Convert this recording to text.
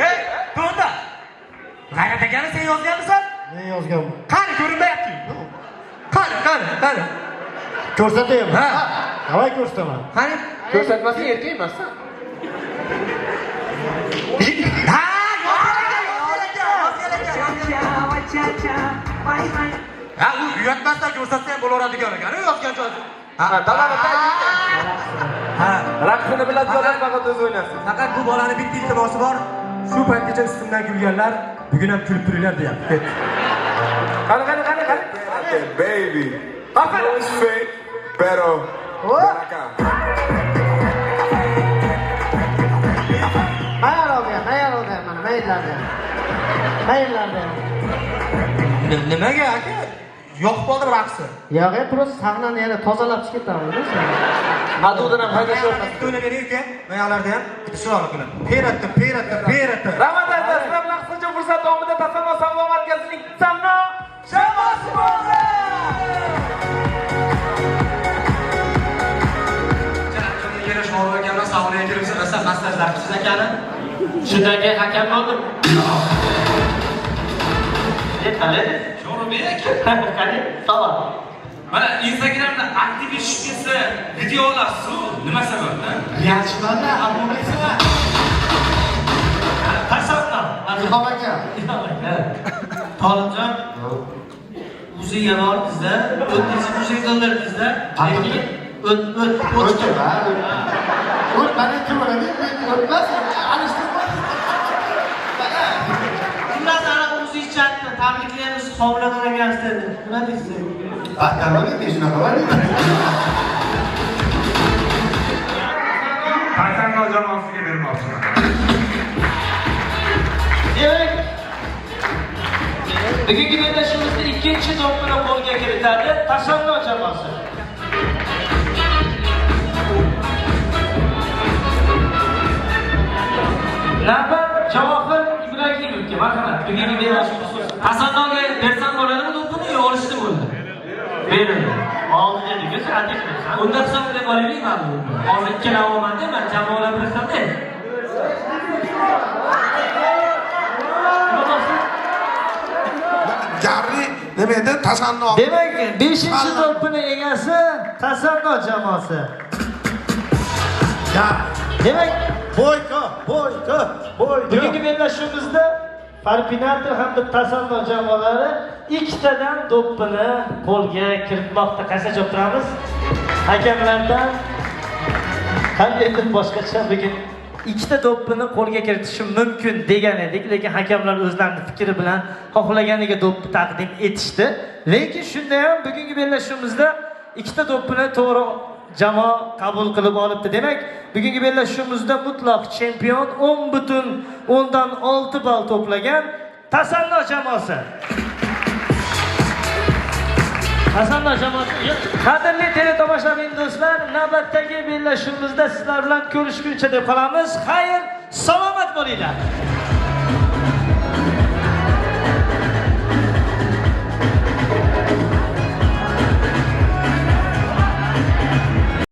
Ey, to'xta. G'ayrat akani sen yozganmisan? Men yozganman. Qani ko'rinmayapti. Qani, qani, qani. Ko'rsataymi? Ha. Давай ko'rsataman. Qani? Ko'rsatmasang erkak emassan. Ha, yozgan ekan, yozgan ekan, yozgan ekan. Ha, u uyatmasdan ko'rsatsa ham bo'laveradigan ekan, u yozgan joyi. Ha, dalani Ha. Raqsini biladiganlar faqat o'zi o'ynasin. Faqat bu bolani bitta iltimosi bor. Shu paytgacha ustimdan kulganlar, bugun ham kulib turinglar deyapti. Ket. Qani, qani, qani, qani. Baby, Aferin. no es fake, pero ven acá. Mayar olgan, mayar olgan mana mayillarda ham. Mayillarda ham. Nimaga aka? Yoqib qoldi raqsi. Yo'q, просто sahnani yana tozalab chiqib ketamiz. Hadudan ham haydashyapti. Bitta o'ynab bering uka. Mayoqlarda ham bitta chiroyli qilib. Peratdi, peratdi, peratdi. Rahmat azizlar, sizlar bilan qisqacha fursat davomida Tasanno savdo markazining Tasanno jamoasi bo'ldi. Yana Shohruh akamlar sahnaga kirib rosa massajlar qilsiz akani. Shundan keyin hakam bo'ldim. Qani? Sho'rubek, Qani? Savol. Mana Instagramda aktivga tushib ketsa, video olasiz-ku, nima sababdan? Yachmanda abonasan. Tasanno. Ilhom aka. Tolibjon, o'ziga bordingizda, o'ttinchi mushak dollardingizda, lekin o't o't O'tdi, ha. O't mana kim bo'ladi? Men o'tmas, alishtirma. Xullas, ana o'zingiz aytdi, tabriklaymiz, homilador ekansiz dedi. Nima deysiz? Battar men shunaqa bo'ladi. Tasanno jamoasiga bermoqchiman. Demak, bugungi bellashuvimizda ikkinchi to'pini qo'lga kiritadi Tasanno jamoasi. Navbat Javohir Ibragimovga, marhamat. Bugungi bellashuv Tasannoga bersam bo'ladimi to'pini yo olishdi bo'ldi? Berildi. Oldi dedik, adashmaysan. Unda hisoblab olaylik man. Hozir ikkala olmanda man jamoalar bir xilda. Garri nima edi? Tasanno. Demak, 5-to'pini egasi Tasanno jamoasi. Ya, Demak, Boyko, Boyko, Boyko. bugungi bellashuvimizda Farpinator hamda Tasanno jamoalari ikkitadan do'ppini qo'lga kiritmoqda. Qaysi choptiramiz? Hakamlardan qandaydir boshqacha bugun ikkita do'ppini qo'lga kiritishi mumkin degan edik, lekin hakamlar o'zlarining fikri bilan xohlaganiga do'ppi taqdim etishdi. Lekin shunda ham bugungi bellashuvimizda ikkita do'ppini to'g'ri jamoa qabul qilib olibdi. Demak, bugungi bellashuvimizda mutlaq chempion 10.6 ball to'plagan Tasanno jamoasi. Tasanno jamoasi. Qadrli teletomoshabin do'stlar, navbatdagi bellashuvimizda sizlar bilan ko'rishguncha deb qolamiz. Xayr, salomat bo'linglar.